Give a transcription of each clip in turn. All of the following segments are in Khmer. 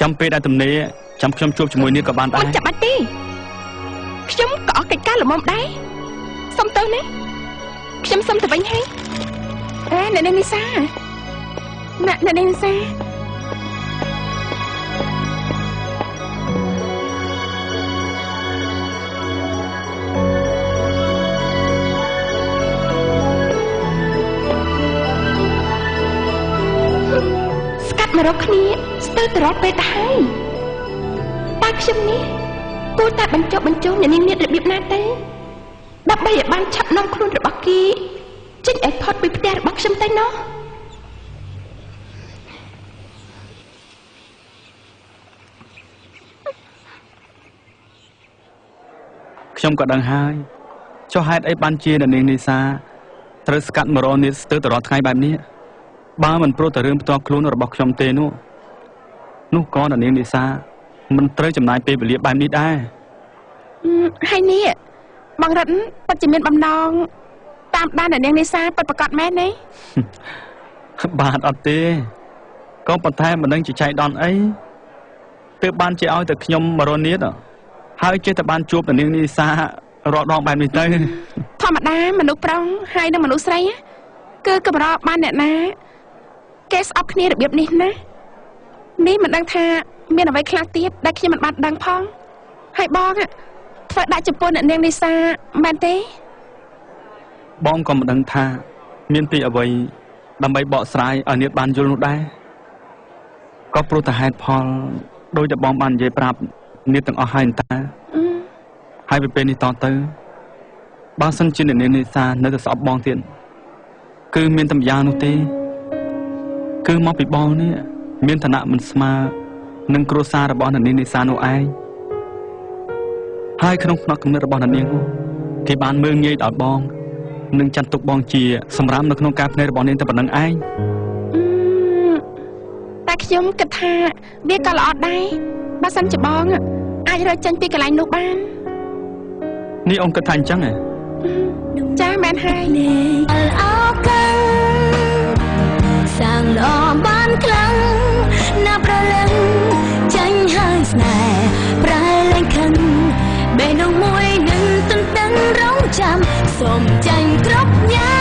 ចាំពេលដែលទំនេរចាំខ្ញុំជួបជាមួយនាងក៏បានដែរ មិនចាំបាច់ទេខ្ញុំក៏អស់កិច្ចការល្មមដែរសុំទៅណាខ្ញុំសុំទៅវិញហើយអេអ្នកនាងនីសាអ្នកនាងនីសាមករកគ្នាស្ទើរទៅរាល់ពេលទៅហើយតើខ្ញុំនេះគួរតែបញ្ចុះបញ្ចូលអ្នកនាងនេះរបៀបណាទៅដើម្បីឲ្យបានឆាប់នាំខ្លួនរបស់គេចេញឲ្យផុតពីផ្ទះរបស់ខ្ញុំទៅណោះ ខ្ញុំក៏ដឹងហើយចុះហេតុអីបានជាអ្នកនាងនីសាត្រូវស្កាត់មករកនេះស្ទើរទៅរាល់ថ្ងៃបែបនេះបើមិនព្រោះតែរឿងផ្ទាល់ខ្លួនរបស់ខ្ញុំទេនោះនោះក៏អ្នកនាងនីសាមិនត្រូវចំណាយពេលវេលាបែបនេះដែរហើយនេះបងរិទ្ធពិតជាមានបំណងតាមដានអ្នកនាងនីសាពិតប្រាកដមែនទេបាទអត់ទេក៏ប៉ុន្តែមិនដឹងជាចៃដន្យអីទើបបានជាឲ្យតែខ្ញុំមករនាតហើយចេះតែបានជួបអ្នកនាងនីសារាល់ដងបែបនេះទៅធម្មតាមនុស្សប្រុសហើយនិងមនុស្សស្រីគឺកម្របានអ្នកណាគេស្អប់គ្នារបៀបនេះណានេះមិនដឹងថាមានអ្វីខ្លះទៀតដែលខ្ញុំមិនបានដឹងផងហើយបងធ្វើដាក់ចំពោះអ្នកនាងនីសាមែនទេបងក៏មិនដឹងថាមានពីអ្វីដើម្បីបកស្រាយឲ្យនាងបានយល់នោះដែរក៏ព្រោះតែហេតុផលដោយតែបងបាននិយាយប្រាប់នាងទាំងអស់ហើយតាហើយពីពេលនេះតទៅបើសិនជាអ្នកនាងនីសានៅតែស្អប់បងទៀតគឺមានតែម្យ៉ាងនោះទេគឺមកពីបងនេះមានឋានៈមិនស្មើនឹងគ្រួសាររបស់អ្នកនាងនីសានោះឯងហើយក្នុងផ្នត់គំនិតរបស់អ្នកនាងគេបានមើលងាយដល់បងនិងចាត់ទុកបងជាសម្រាមនៅក្នុងការភ្នែករបស់នាងតែប៉ុណ្្នឹងឯងតែខ្ញុំគិតថាវាក៏ល្អដែរបើសិនជាបងអាចរកចេញពីកន្លែងនោះបាននេះអង្គគិតថាអញ្ចឹងហ៎ចាមែនហើយសាងល្អបានខ្លាំងណាប្រលឹងចាញ់ហើយស្នេហ៍ប្រែលែងខឹងបេះដូងមួយនឹងទន្ទឹងរង់ចាំសូមចាញ់គ្រប់យ៉ា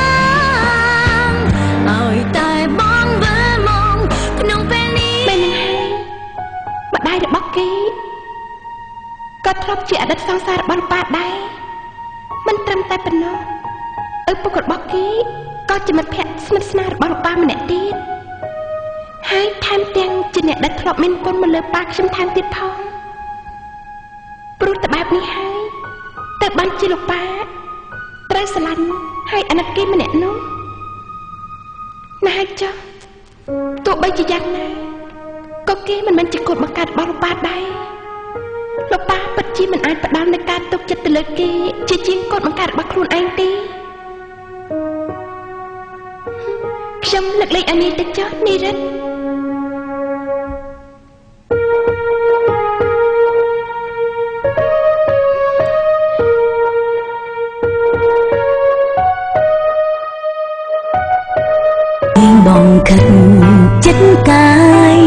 ងឲ្យតែបងវិលមកក្នុងពេលនេះមែនហើយម្ដាយរបស់គេក៏ធ្លាប់ជាអតីតសង្សាររបស់ប៉ាដែរមិនត្រឹមតែប៉ុណ្ណោះឪពុករបស់គេក៏ជាមិត្តភក្តិស្និទ្ធស្នាលរបស់ប៉ាម្នាក់ទៀតហើយថែមទាំងជាអ្នកដែលធ្លាប់មានគុណមកលើប៉ាខ្ញុំថែមទៀតផងព្រោះតែបែបនេះហើយតែបានជាលោកប៉ាត្រូវស្រឡាញ់ហើយអាណិតគេម្នាក់នោះណាស់ចុះទោះបីជាយ៉ាងណាក៏គេមិនមែនជាកូនបង្កើតរបស់លោកប៉ាដែរលោកប៉ាពិតជាមិនអាចផ្ដល់នូវការទុកចិត្តទៅលើគេជាជាងកូនបង្កើតរបស់ខ្លួនឯងទេខ្ញុំលើកលែងឲ្យនាងទៅចុះនីរិទ្ធ បងខិតចិត្តកាយ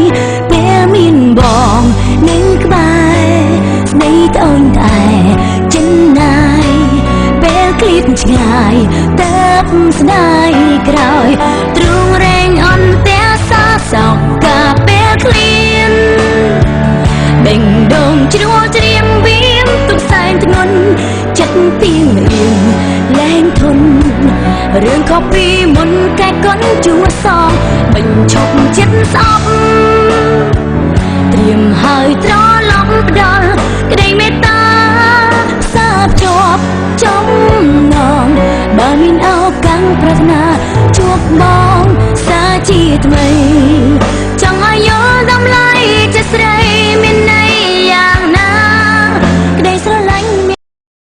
ពេលមានបងនៅក្បែរស្ដីត្អូញត្អែចិនណាយពេលឃ្លាតឆ្ងាយទៅស្ដាយក្រោយទ្រូងរែងអន្ទះសាសោកាពេលឃ្លានបេងដងជ្រួលជ្រាមវៀនទុកសែនធ្ងន់ចិត្តពីងរៀងលែងធន់រឿងខុសពីមុនកែកុនជួសងបញ្ឈប់ចិត្តស្អប់ត្រៀមហើយត្រឡប់ផ្ដល់ក្តីមេត្តាផ្សារភ្ជាប់ចំណងបើមានឱកាសប្រាថ្នាជួបបងសាជាថ្មីចង់ឲ្យយល់តម្លៃជាស្រី